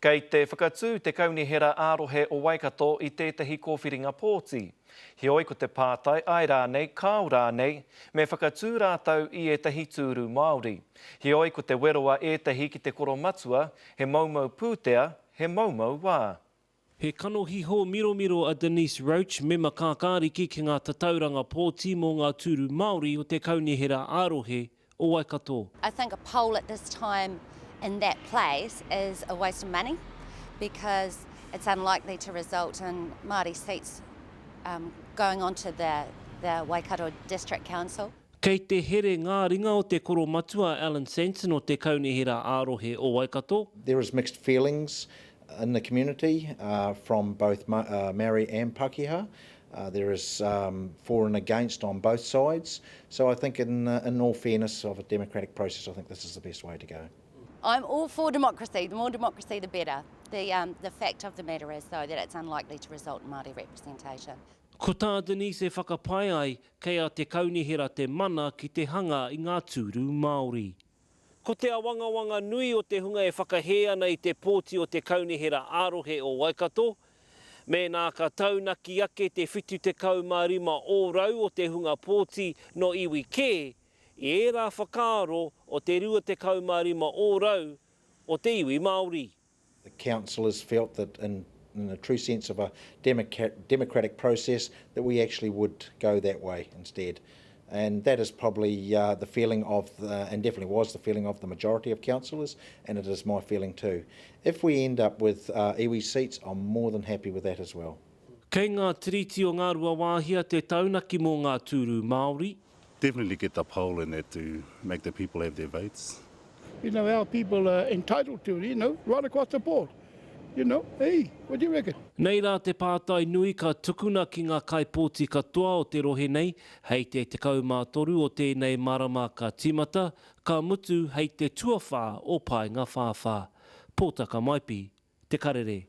Kei te whakatū te Kaunihera ā-Rohe o Waikato i tētahi kōwhiringa pōti. Heoi ko te pātai āe rānei, kāo rānei, me whakatū rātou i ētahi tūru Māori. Heoi ko te wero a ētahi ki te koromatua, he moumou pūtea, he moumou wā. He kanohi hōmiromiro a Denise Roach, mema kākāriki ki ngā tatauranga pōti mō ngā tūru Māori o te Kaunihera ā-Rohe o Waikato. I think a poll at this time in that place is a waste of money because it's unlikely to result in Māori seats going on to the the Waikato District Council. Kei te here ngā ringa o te Koromatua Alan Sanson o te Kaunihera ā-Rohe o Waikato. There is mixed feelings in the community from both Maori and Pakeha. There is for and against on both sides. So I think in, in all fairness of a democratic process, I think this is the best way to go. I'm all for democracy. The more democracy, the better. The, um, the fact of the matter is, though, that it's unlikely to result in Māori representation. Ko tā Denise e whakapae ai, kei a Te Kaunihera te mana ki te hanga i ngā tūru Māori. Ko te awangawanga nui o te hunga e whakahē ana i te pōti o te Kaunihera ā-Rohe o Waikato, mēnā ka taunaki ake te 75 ōrau o te hunga pōti nō iwi kē, i ērā whakaaro o te 25 ōrau o te iwi Māori. The councillors felt that in in the true sense of a democratic process that we actually would go that way instead. And that is probably uh, the feeling of, the, and definitely was the feeling of the majority of councillors, and it is my feeling too. If we end up with uh, iwi seats, I'm more than happy with that as well. Kei ngā Tiriti o Ngāruawāhia te taunaki mō ngā tūru Māori. Definitely get the poll in there to make the people have their votes. You know, our people are entitled to it, you know, right across the board. You know, hey, what do you reckon? Nei rā te pātai nui ka tukuna ki ngā kaipōti katoa o te rohe nei, hei te 13 o tēnei marama ka tīmata, ka mutu hei te tuawhā o Paengawhāwhā. Pōtaka Maipi, Te Karere.